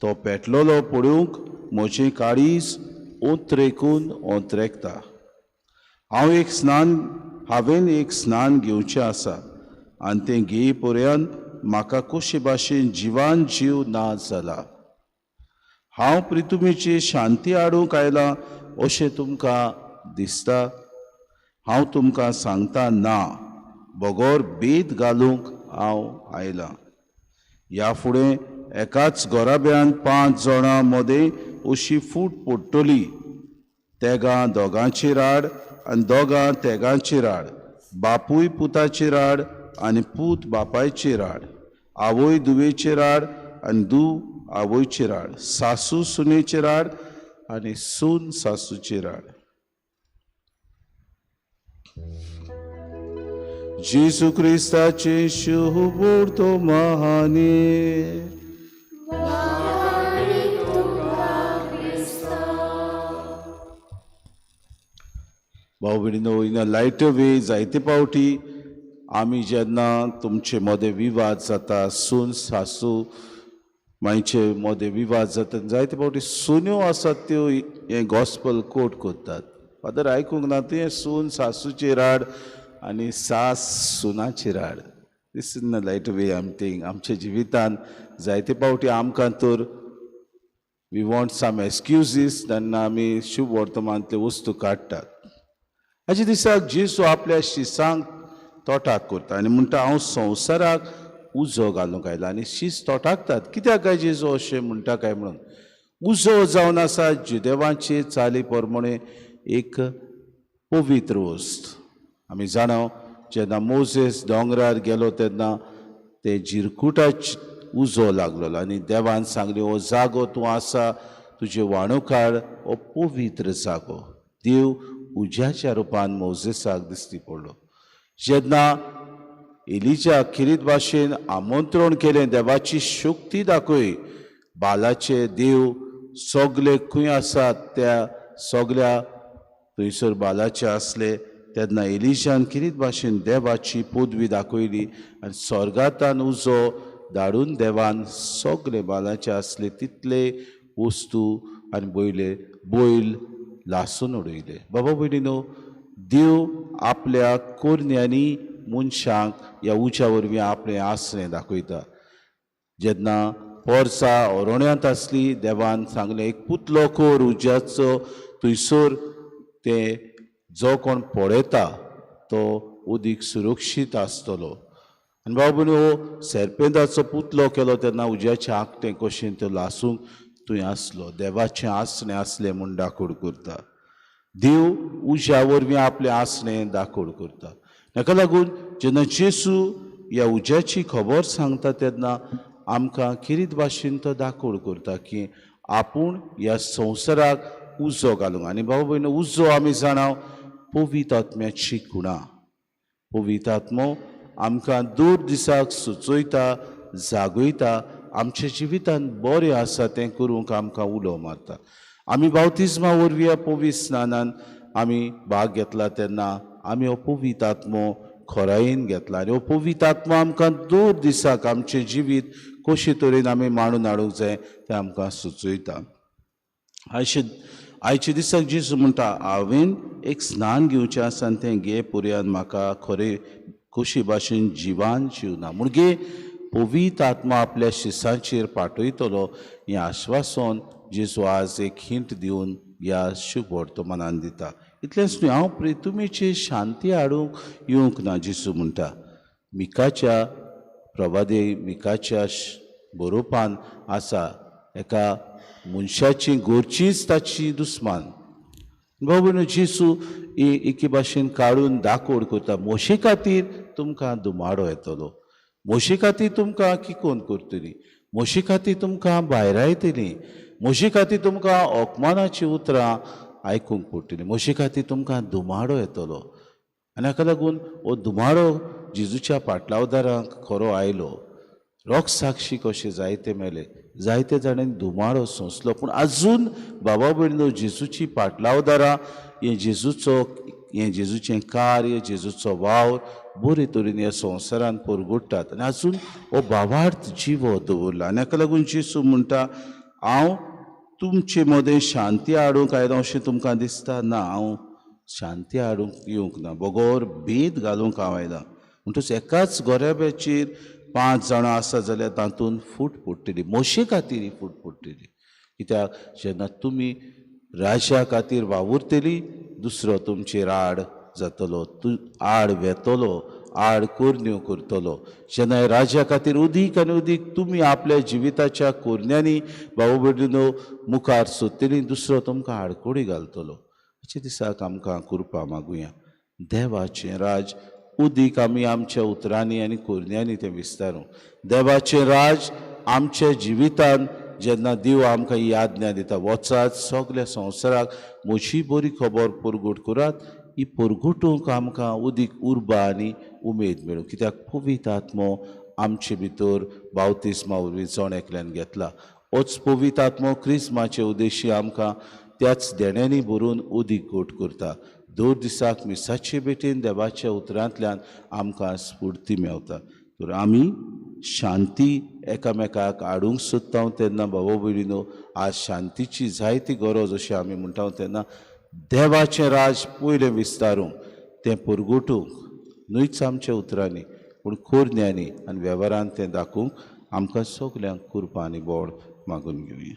तो पेटलेलो पळोवंक म्हजें काळीज ओंत्रेकून ओंत्रेकता. हांव एक स्नान हांवें एक स्नान घेवचें आसा आनी तें घेय पर्यंत म्हाका कशे भाशेन जिवान जीव ना जाला. हांव प्रितुमीची शांती हाडूंक आयलां अशें तुमकां दिसता? हांव तुमकां सांगता ना, बगर भेद घालूंक हांव आयलां. ह्या फुडें एकाच घराब्यान 5 जाणां मदें अशी फूट पडटली, तेगां दोगांचेर आड आनी दोगां तेगांचेर आड, बापूय पुताचेर आड आनी पूत बापायचेर आड, आवय धुवेचेर आड आनी धूव आवयचेर आड, सासू सुनेचेर आड आनी सून सासूचेर आड. जेजू क्रिस्ताचें शुभ वर्तमानी. भाव भयणीनो, इन अ लायटर वे, जायते फावटी आमी जेन्ना तुमचे मदें विवाद जाता, सून सासू मांयचे मदें विवाद जाता, जायते फावटी सुन्यो आसात त्यो हें गॉस्पल कोट करतात. फादर आयकूंक ना तुवें, सून सासूची राड आनी सास सुनाची rod. This in a light way I'm think. आमच्या जिवितान जायते फावटी आमकां तर we want some excuses तेन्ना आमी शुभ वर्तमानांतले वस्तू काडटात. हाजे दिसाक जेजू आपल्या शिसांक तोटाक करता आनी म्हणटा, हांव संवसाराक उजो घालूंक आयला. आनी शीस तोटाकतात, कित्याक काय जेजू अशें म्हणटा काय म्हणून. उजो जावन आसा जुदेवांचे चाली प्रमाणे एक पवित्र वस्त. आमी जाणा, जेन्ना मोजेस दोंगरार गेलो तेन्ना ते जिरकुटाच उजो लागलेलो आनी देवान सांगलें, हो जागो तूं आसा तुजे व्हाणो काड, हो पवित्र जागो. देव उज्याच्या रुपान मोजेसाक दिश्टी पडलो. जेन्ना एलिजा खिरीत भाशेन आमंत्रण केलें, देवाची शक्ती दाखय, बालाचे देव सगले खंय आसात त्या सगल्या थंयसर बालाचे आसले, तेन्ना एलिजान किरीत भाशेन देवाची पदवी दाखयली आनी स्वर्गांतान उजो धाडून देवान सगले बालाचे आसले तितले वस्तू आनी बैले बैल लासून उडयले. बाबा भयणीनो, देव आपल्या कोरन्यांनी मनशांक ह्या उज्या वरवीं आपलें आसणें दाखयता. जेन्ना पोरसा अरण्यांत आसली, देवान सांगलें, एक पुतलो कोर उज्याचो, थंयसर ते जो कोण पळयता तो उदीक सुरक्षीत आसतलो. आनी बाबा हो सेरपेंताचो पुतलो केलो तेन्ना उज्याचें आंकटें कशें तो लासूंक थंय आसलो. देवाचें आसणें आसलें म्हूण दाखोड करता. देव उज्या वरवीं आपलें आसणें दाखोड करता. ताका लागून जेन्ना जेजू ह्या उज्याची खबर सांगता तेन्ना आमकां किरीत भाशेन तो दाखोड करता की आपूण ह्या संवसाराक उजो घालूंक. आनी बाबा भयणो, उजो आमी जाणा पवित्र आत्म्याची खुणा. पवित्र आत्मो आमकां दूर दिसाक सुचयता, जागयता, आमच्या जिवितान बरें आसा तें करूंक आमकां उलो मारता. आमी बावतिज्मा वरवीं ह्या पवित्र स्नानान आमी भाग घेतला तेन्ना आमी हो पवित्र आत्मो खोरायेन घेतला आनी हो पवित्र आत्मो आमकां दूर दिसाक आमचें जिवीत कशे तरेन आमी मांडून हाडूंक जाय तें आमकां सुचयता. आयचे दिसाक जेजू म्हणटा, हांवें एक स्नान घेवचें आसा आनी तें घे पुरयान म्हाका खरें कशी भाशेन जिवान जिवना. म्हणगे पवित्र आत्मा आपल्या शिसांचेर पाठयतलो हें आश्वासन जेजू आज एक हिंट दिवन ह्या शुभ वर्तमानान दिता. इतलेंच न्हय, हांव प्रितुमेची शांती हाडूंक येवंक ना जेजू म्हणटा. मिकाच्या प्रवादे मिकाच्या बरोवपान आसा, एका मनशाची गोरचीच ताची दुस्मान. बाबा जेजू एके भाशेन काडून दाखोड करता, म्हजे खातीर तुमकां दुमाडो येतलो, म्हजे खातीर तुमकां किकोन करतली, म्हजे खातीर तुमकां भायरायतली, म्हजे खातीर तुमकां अपमानाचीं उतरां आयकूंक पडटलीं, म्हजे खातीर तुमकां दुमाडो येतलो. आनी हाका लागून हो दुमाडो जेजूच्या पाटलावदारांक खरो आयलो. रोख साक्षी कशे जायते मेले, जायते जाणांनी दुमाडो सोंसलो, पूण आजून बाबा भयणीनो जेजूची पाटलावदारां हें जेजूचो हें जेजूचें कार्य, जेजूचो वावर बरे तरेन ह्या संवसारान परगुट्टात आनी आजून हो भावार्थ जिवो दवरला. आनी हाका लागून जेजू म्हणटा, हांव तुमचे मदें शांती हाडूंक आयला अशें तुमकां दिसता ना, हांव शांती हाडूंक येवंक ना, बगोर भेद घालूंक हांव आयला. म्हणटच एकाच गोरेब्याचेर 5 जाणां आसा जाल्यार तातूंत फूट पडटली, म्हजे खातीर ही फूट पडटली. कित्याक जेन्ना तुमी राजा खातीर वावुरतली, दुसरो तुमचेर आड जातलो, तूं आड वेतलो, आड कोरन्यो करतलो. जेन्ना राजा खातीर उदीक आनी उदीक तुमी आपल्या जिविताच्या कोरन्यांनी भाव भयणीनो मुखार सोदतली, दुसरो तुमकां आडकोडी घालतलो. अशे दिसाक आमकां कृपा मागुया. देवाचें राज उदीक आमी आमच्या उतरांनी आनी कोरन्यांनी तें विस्तारूं. देवाचें राज आमच्या जिवितान जेन्ना देव आमकां ही आज्ञा दिता, वचात सगल्या संवसाराक म्हजी बरी खबर परगट करात, ही परगटूंक आमकां उदीक उर्बा आनी उमेद मेळूं. कित्याक पवित्र आत्मो आमचे भितर बावतिस्मा वरवीं जण एकल्यान घेतला. होच पवित्र आत्मो क्रिस्माचे उद्देशी आमकां त्याच देण्यांनी भरून उदीक गोट करता. दर दिसाक मिसाचे भेटेन देवाच्या उतरांतल्यान आमकां स्फूर्ती मेवता. तर आमी शांती एकामेकाक हाडूंक सोदता तेन्ना बाबा भयणीनो आज शांतीची जायती गरज अशी आमी म्हणटा तेन्ना देवाचें राज पयलें विस्तारूंक, तें परगटूंक, न्हयच आमच्या उतरांनी पूण खोरन्यांनी आनी वेव्हारान तें दाखोवंक आमकां सगल्यांक कृपा आनी बोड मागून घेवया.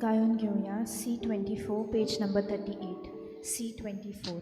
गायन घेवया C24 page number 38. C24.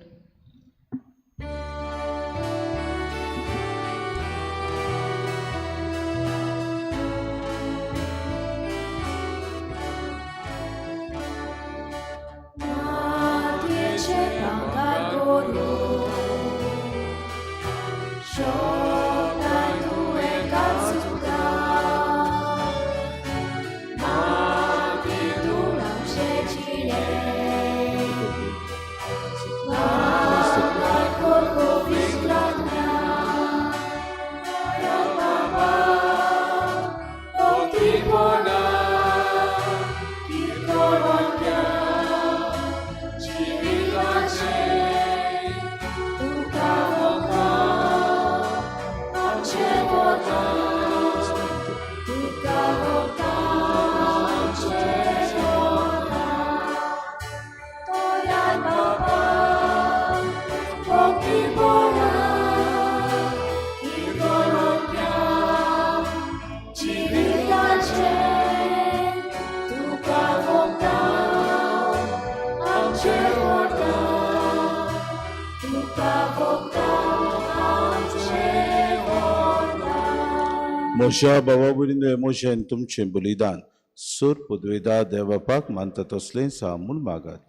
म्हज्या बाबा भयणीनो, म्हजें आनी तुमचें बलिदान सूर पदवेदा देवबापाक मानता तसलेंच आसा म्हूण मागात.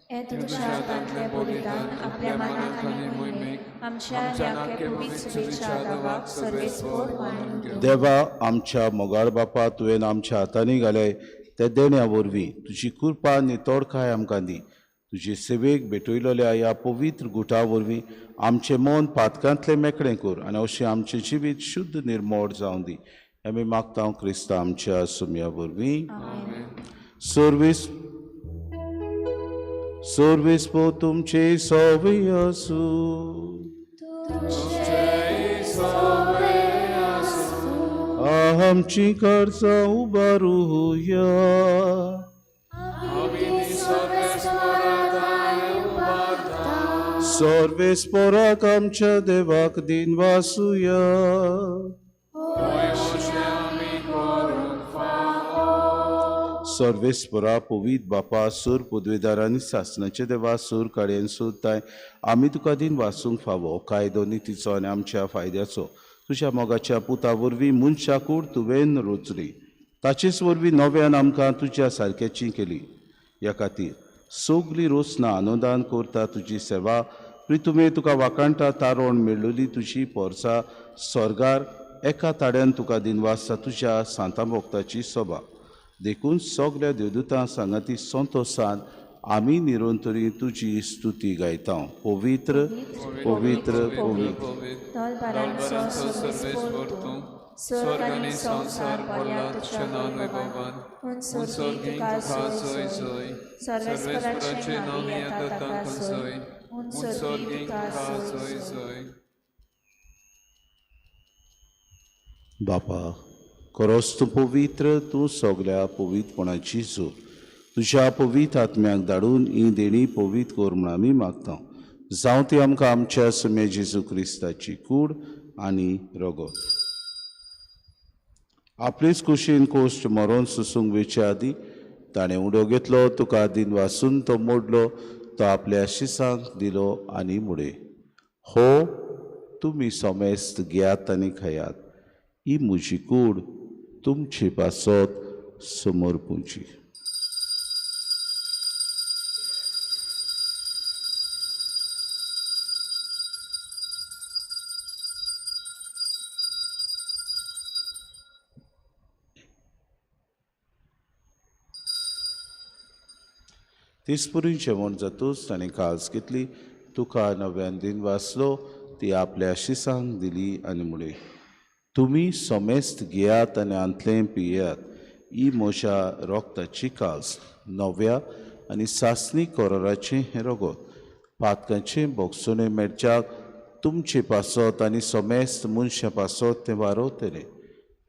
देवा आमच्या मोगाळ बापा, तुवें आमच्या हातांनी घाले त्या देण्या वरवीं तुजी कृपा आनी तोडकाय आमकां दी. तुजे सेवेक भेटयलेल्या ह्या पवित्र गुटा वरवीं आमचें मन पातकांतलें मेकळें कर आनी अशें आमचें जिवीत शुद्ध निर्मोड जावं दी. आमी मागता क्रिस्ता आमच्या सुम्या वरवीं. सर्वीस सर्वीस पो तुमचे सवे आसूं. आमची कर्जां उबारुया. सर्वेस्पराक आमच्या देवाक दिन वासुया. सर्वेस्परा पवित्र बापा, सूर पदवेदार आनी सासणाचे देवा, सूर काडयेन सोदताय आमी तुका दिन वासूंक फावो कायदो नितीचो आनी आमच्या फायद्याचो. तुज्या मोगाच्या पुता वरवीं मनशा कूड तुवें रोचली, ताचेच वरवीं नव्यान आमकां तुज्या सारक्याची केली. ह्या खातीर सगली रोसना आनंदान करता तुजी सेवा. प्रितुमे तुका वाखाणटा तारोण मेळ्ळली तुजी पोरसा स्वर्गार एका ताड्यान तुका दिनवासता तुज्या सांता भक्ताची सभा. देखून सगल्या देवदूतां सांगाती संतोसान आमी निरंतरी तुजी स्तुती गायता. पवित्र पवित्र पवित्र बापा, खरोच तूं पवित्र, तूं सगल्या पवित्रपणाची जोर. तुज्या पवित्र आत्म्याक धाडून ही देणी पवित्र कर म्हूण आमी मागता. जावं ती आमकां आमच्या सुमे जेजू क्रिस्ताची कूड आनी रगत. आपलेच कुशीन कोश्ट मरोन सोसूंक वेचे आदीं ताणें उडो घेतलो, तुका दिन वासून तो मोडलो, तो आपल्या शिसांक दिलो आनी मुडे, हो तुमी समेस्त घेयात आनी खायात, ही म्हजी कूड तुमचे पासत समर्पूची. तेचपरी जेवण जातूच ताणें काळज घेतली, तुका नव्यान दिन वाचलो, ती आपल्या शिसांक दिली आनी मुळे, तुमी समेस्त घेयात आनी हांतलें पियात. ही म्हज्या रोगताची कास, नव्या आनी सासणी कोराचें हें रगत. पातकांचें भोगसणें मेळच्याक तुमचे पासत आनी समेस्त मनशां पासत तें वारोवतलें.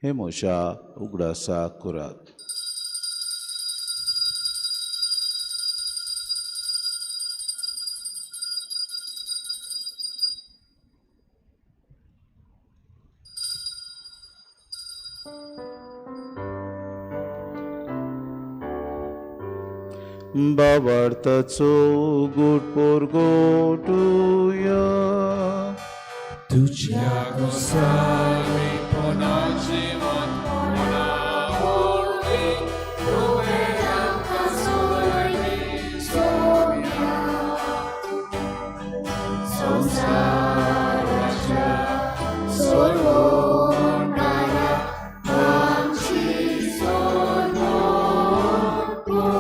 हें म्हज्या उगडासाक करात. बाबार्थाचो गुट पोरगोटुया. तुज्या गोसावीपणा जिवंतपणा वरवीं तुवें आमकां सोडयली सोम्या. संवसाराच्या सोडवणाऱ्या आमची सोडवण कर.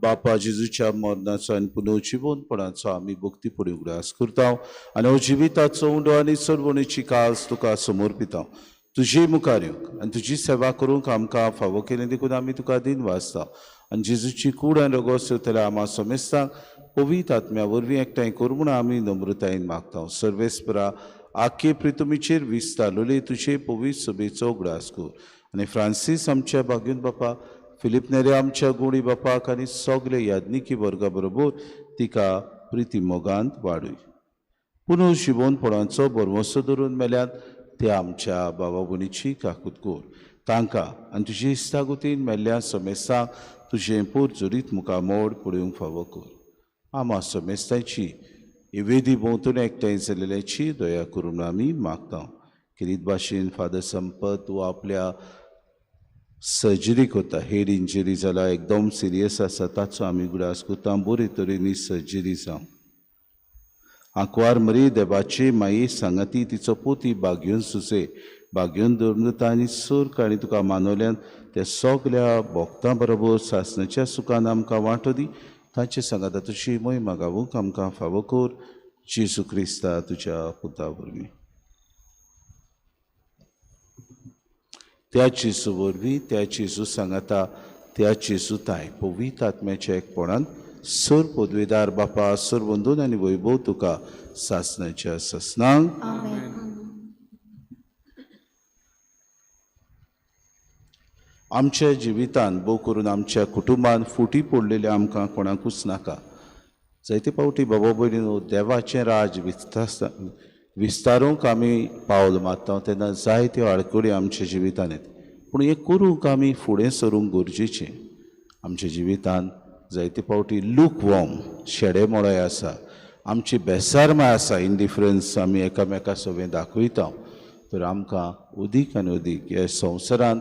बापा जेजूच्या मरणाचो आनी पुनर्जिवनपणाचो आमी भक्तीपणी उगडास करता आनी हो जिविताचो उंडो आनी सरवणेची कास तुका समर्पिता. तुजे मुखार येवंक आनी तुजी सेवा करूंक आमकां फावो केली देखून आमी तुका दिन वाचता. आनी जेजूची कूड आनी रगत सोदतल्या आमा समेस्तांक पवित्र आत्म्या वरवीं एकठांय कर म्हूण आमी नम्रतायेन मागता. सर्वेस्परा आखे प्रितुमीचेर विस्तारलेले तुजे पवित्र सभेचो उगडास कर आनी फ्रांसीस आमच्या भाग्यून बापा, फिलीप नेरे आमच्या गुणी बापाक आनी सगळे याज्ञिकी वर्गा बरोबर तिका प्रिती मोगांत वाडय. पुनर्जिवनपणाचो भरवंसो धरून मेल्यात ते आमच्या बाबा भयणीची काकूत कर. तांकां आनी तुजे इश्टागतीन मेल्ल्या समेस्तांक तुजें पोर जरीत मुखामोड पळोवंक फावो कर. आमा समेस्तांची वेदी भोंवतणी एकठांय जाल्ल्याची दया करून आमी मागता. किरीत भाशेन फादर संपत वो आपल्या सर्जरी करता, हेड इंजरी जाला, एकदम सिरियस आसा, ताचो आमी उगडास करता. बरे तरेन सर्जरी जावं. आंकवार मरी देवाची माई सांगाती तिचो पोती बागयोन सुसे बागयोन दवरता आनी सोर्क आनी तुका मानवल्यान त्या सगल्या भोक्तां बरोबर सासणाच्या सुखान आमकां वांटो दी. तांचे सांगाता तुजी मोहिमा गावूंक आमकां फावो कर. जेजू क्रिस्ता तुज्या पुता वरवीं. त्या जेजू वरवीं, त्या जेजू सांगाता, त्या जेजू ताय पवित्र आत्म्याच्या एकपणान सर पदवेदार बापा सर वंदून आनी वैभव तुका सासणाच्या सासणांक. आमच्या जिवितान भोव करून आमच्या कुटुंबान फुटी पडलेले आमकां कोणाकूच नाका. जायते फावटी बाबा भयणीनो देवाचें राज विस्तारूंक आमी पावल मारता तेन्ना जायत्यो आडखळी आमच्या जिवितान येता. पूण हें करूंक आमी फुडें सरूंक गरजेचें. आमच्या जिवितान जायते फावटी लूक वॉर्म शेडेमोळाय आसा, आमची बेसारमाय आसा, इंडिफरन्स आमी एकामेका सवें दाखयता. तर आमकां अदीक आनी अदीक ह्या संवसारांत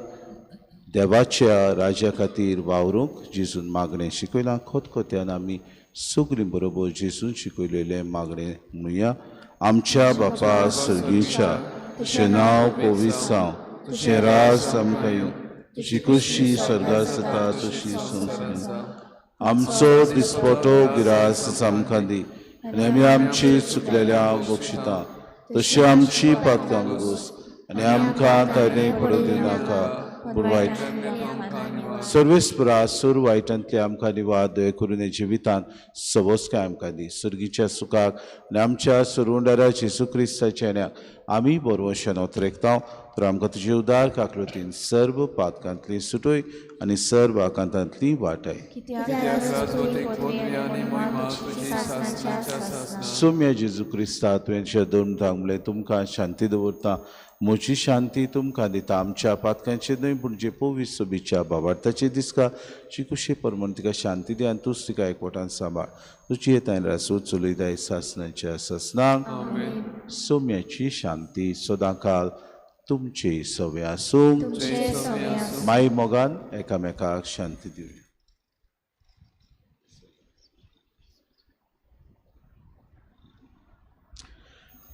देवाच्या राज्या खातीर वावरूंक जेजून मागणें शिकयलां. खतखत्यान आमी सगळीं बरोबर जेजून शिकयलेलें मागणें म्हणुया. आमच्या बापा सर्गीच्या, तुजें नांव पवित्र जावं, तुजें राज आमकां येवं, तुजी खोशी स्वर्गार जाता तशी संवसारांत. आमचो दिसपटो गिरास आमकां दी आनी आमी आमची चुकलेल्या बक्षिता तशी आमची पातकां भोगोस आनी आमकां ताणें पडूं दिनाका पूण वायट सर्वेस्परा सुर वायटांतले आमकां निवार दया करून हे जिवितांत सवस्काय आमकां दी. सर्गीच्या सुखाक आनी आमच्या सुरवंडारा जेजू क्रिस्ताच्या येण्याक आमी बरवशान ओतरेकता. तर आमकां तुजे उदार काकळतीन सर्व पातकांतली सुटय आनी सर्व आकांतांतली वाटाय. सोम्या जेजू क्रिस्ता तुवें दोन म्हणलें तुमकां शांती दवरता, म्हजी शांती तुमकां दिता. आमच्या पातकांचेर न्हय पूण जे पवित्र सोबीच्या बाबार्थाचे दिसका चिकुशे परमण तिका शांती दी आनी तूंच तिका एकवटान सांबाळ. तुजी येताय रासो चलयताय सासणाच्या सासणांक. सोम्याची शांती सदांकाल तुमचे सवे आसूं. माई मोगान एकामेकाक शांती दिवया.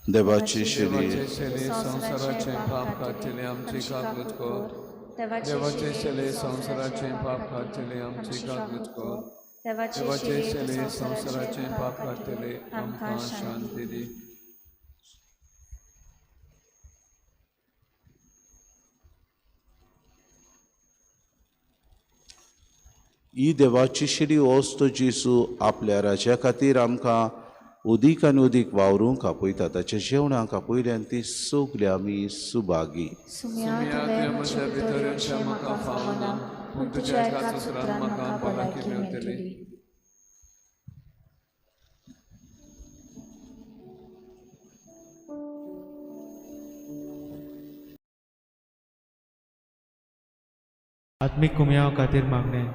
देवाचे शरीर संवसाराचें पाप काडटलें आमची काकूत कर. देवाचे शरीर संवसाराचें पाप काडटलें आमची काकूत कर. देवाचे शरीर संवसाराचें पाप काडटलें आमकां शांती दी. ही देवाची शिडी वस्त जेजू आपल्या राज्या खातीर आमकां उदीक आनी उदीक वावरूंक आपयता. ताच्या जेवणाक आपयल्यान ती सगली आमी सुभागी. सुम्या तुवें म्हज्या भितर येवचें म्हाका फावना, पूण तुज्या एकाच उतरान म्हाका भलायकी मेळटली. आत्मीक कुमयाव खातीर मागणें.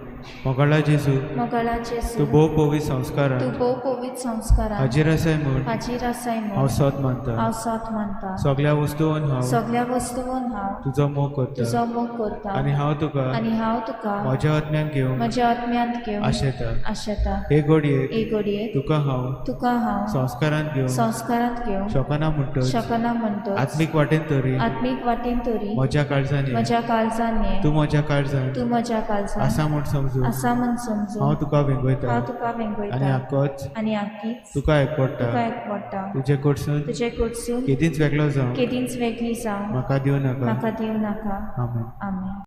मोगाळा जेजू, मोगाळा जेजू, तूं भोव पवित्र संस्कारान तूं भोव पवित्र संस्कारान हाजीर आसाय म्हूण हाजीर आसाय म्हूण हांव सत मानता. हांव सत मानता. सगल्या वस्तून हांव सगल्या वस्तून हांव तुजो मोग करता तुजो मोग करता आनी हांव तुका आनी हांव तुका म्हज्या आत्म्यान घेवंक म्हज्या आत्म्यांत घेवंक आशेता. आशेता. हे घडयेक हे घडयेक तुका हांव तुका हांव संस्कारांत घेवंक संस्कारांत घेवंक शकना म्हणटच शकना म्हणटच आत्मीक वाटेन तरी आत्मीक वाटेन तरी म्हज्या काळजान ये. म्हज्या काळजान ये. तूं म्हज्या काळजान तूं म्हज्या काळजान आसा म्हूण समजून आसा म्हूण समजून हांव तुका वेंगयता हांव तुका वेंगयता आनी आकोच आनी आकीच तुका एकवडटा. तुका एकवडटा. तुजे कडसून तुजे कडसून केदींच वेगळो जावं केदींच वेगळी जावं म्हाका दिवं नाका. म्हाका दिवं नाका. आमेन. आमेन.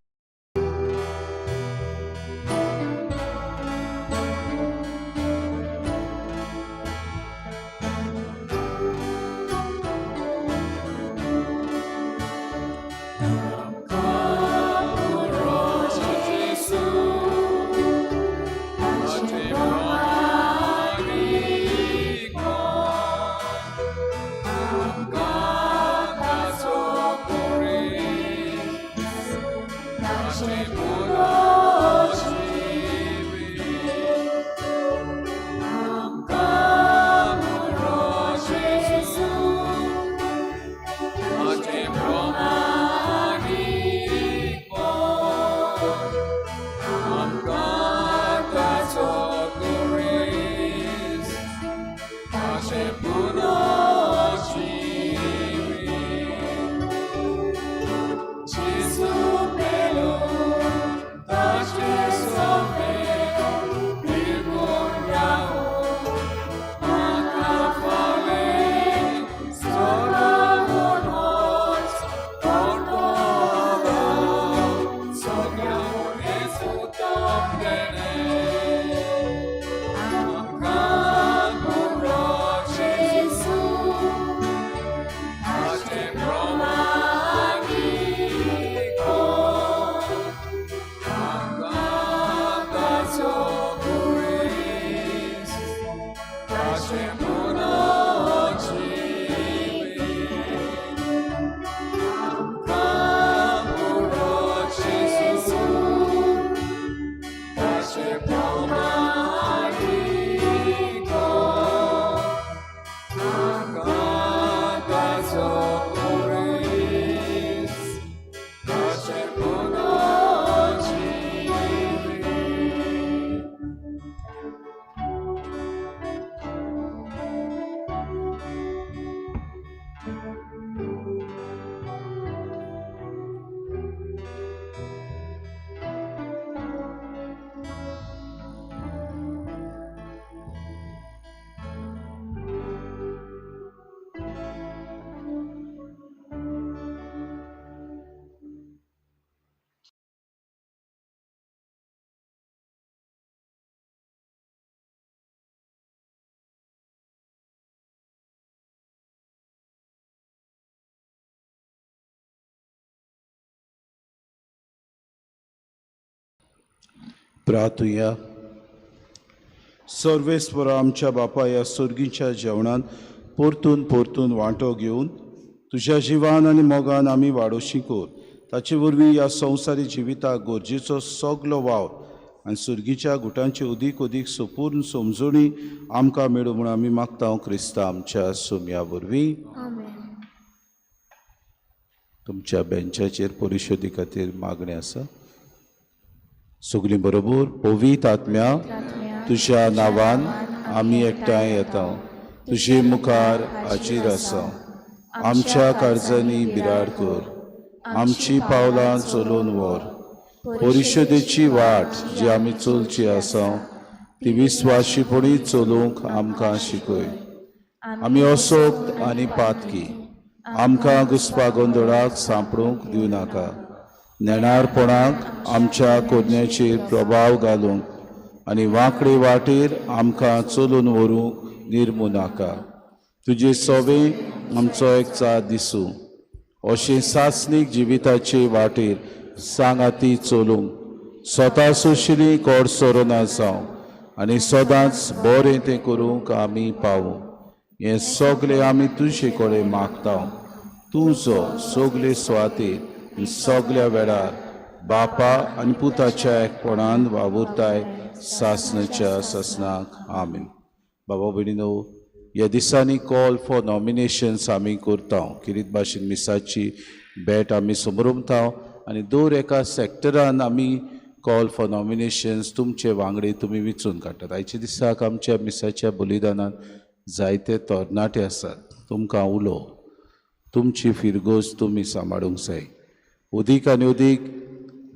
प्रार्थुया. सर्वेस्पर आमच्या बापा ह्या सोर्गीच्या जेवणांत परतून परतून वांटो घेवन तुज्या जिवान आनी मोगान आमी वाडोवशी कर. ताचे वरवीं ह्या संवसारी जिविताक गरजेचो सगलो वावर आनी सुर्गीच्या गुटांची अदीक अदीक सपूर्ण समजणी आमकां मेळूं म्हूण आमी मागता क्रिस्ता आमच्या सोम्या वरवीं. तुमच्या बेंचाचेर परिशोदी खातीर मागणें आसा. सगळीं बरोबर पवित्र आत्म्या तुज्या नांवान आमी एकठांय येता, तुजे मुखार हाजीर आसा. आमच्या काळजांनी बिराड कर, आमची पावलां चलोवन व्हर. परिशदेची वाट जी आमी चलची आसा ती विस्वाशीपणी चलोवंक आमकां शिकय. आमी असोक्त आनी पातकी, आमकां घुसपा गोंदळाक सांपडूंक दिवं नाका. नेणारपणाक आमच्या कोदण्याचेर प्रभाव घालूंक आनी वांकडे वाटेर आमकां चलून व्हरूंक निर्मू नाका. तुजे सोबे आमचो एकचार दिसूं. अशें सासणीक जिविताचे वाटेर सांगाती चलूंक स्वता सोशिली कोड सोरोना जावं आनी सदांच बरें तें करूंक आमी पावूं. हें सगलें आमी तुजे कडेन मागता. तूं जो सगले सुवातेर सगल्या वेळार बापा आनी पुताच्या एकपणान वावुरताय सासणाच्या सासणाक. आमीन. बाबा भयणीनो, ह्या दिसांनी कॉल फॉर नॉमिनेशन्स आमी करता. किरीत भाशेन मिसाची भेट आमी समरमता आनी दर एका सॅक्टरान आमी कॉल फॉर नॉमिनेशन्स तुमचे वांगडी तुमी विचून काडटात. आयच्या दिसाक आमच्या मिसाच्या बलिदानान जायते तरणाटे आसात. तुमकां उलो, तुमची फिरगोज तुमी सांबाळूंक जाय. अदीक आनी अदीक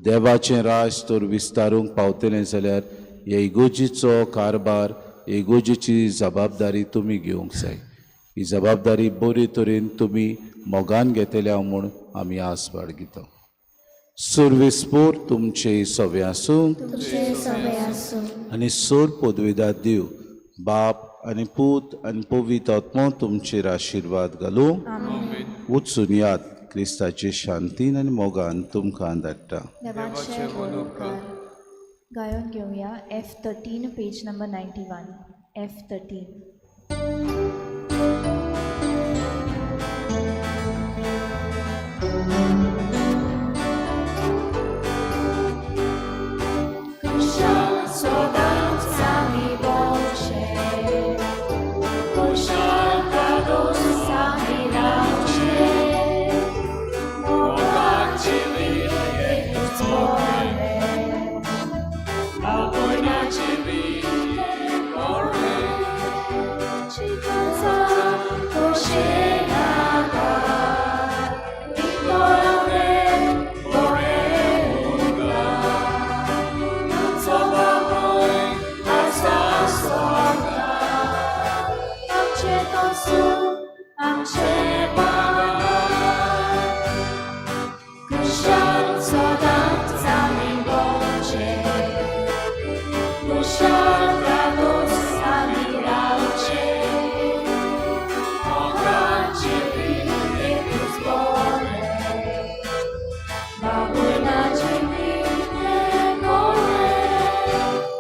देवाचें राज तर विस्तारूंक पावतलें जाल्यार ह्या इगोजीचो कारभार, इगोजीची जबाबदारी तुमी घेवंक जाय. ही जबाबदारी बरे तरेन तुमी मोगान घेतल्या म्हूण आमी आस बाळगिता. सुर्विस्पोर तुमचे सवे आसूं आनी सोर पदवेदार देव बाप आनी पूत आनी पवित्र आत्मो तुमचेर आशिर्वाद घालूं. वचून याद क्रिस्ताचे शांतीन आनी मोगान तुमकां धाडटा. गायोन घेवया F 13 page number 91. F 13.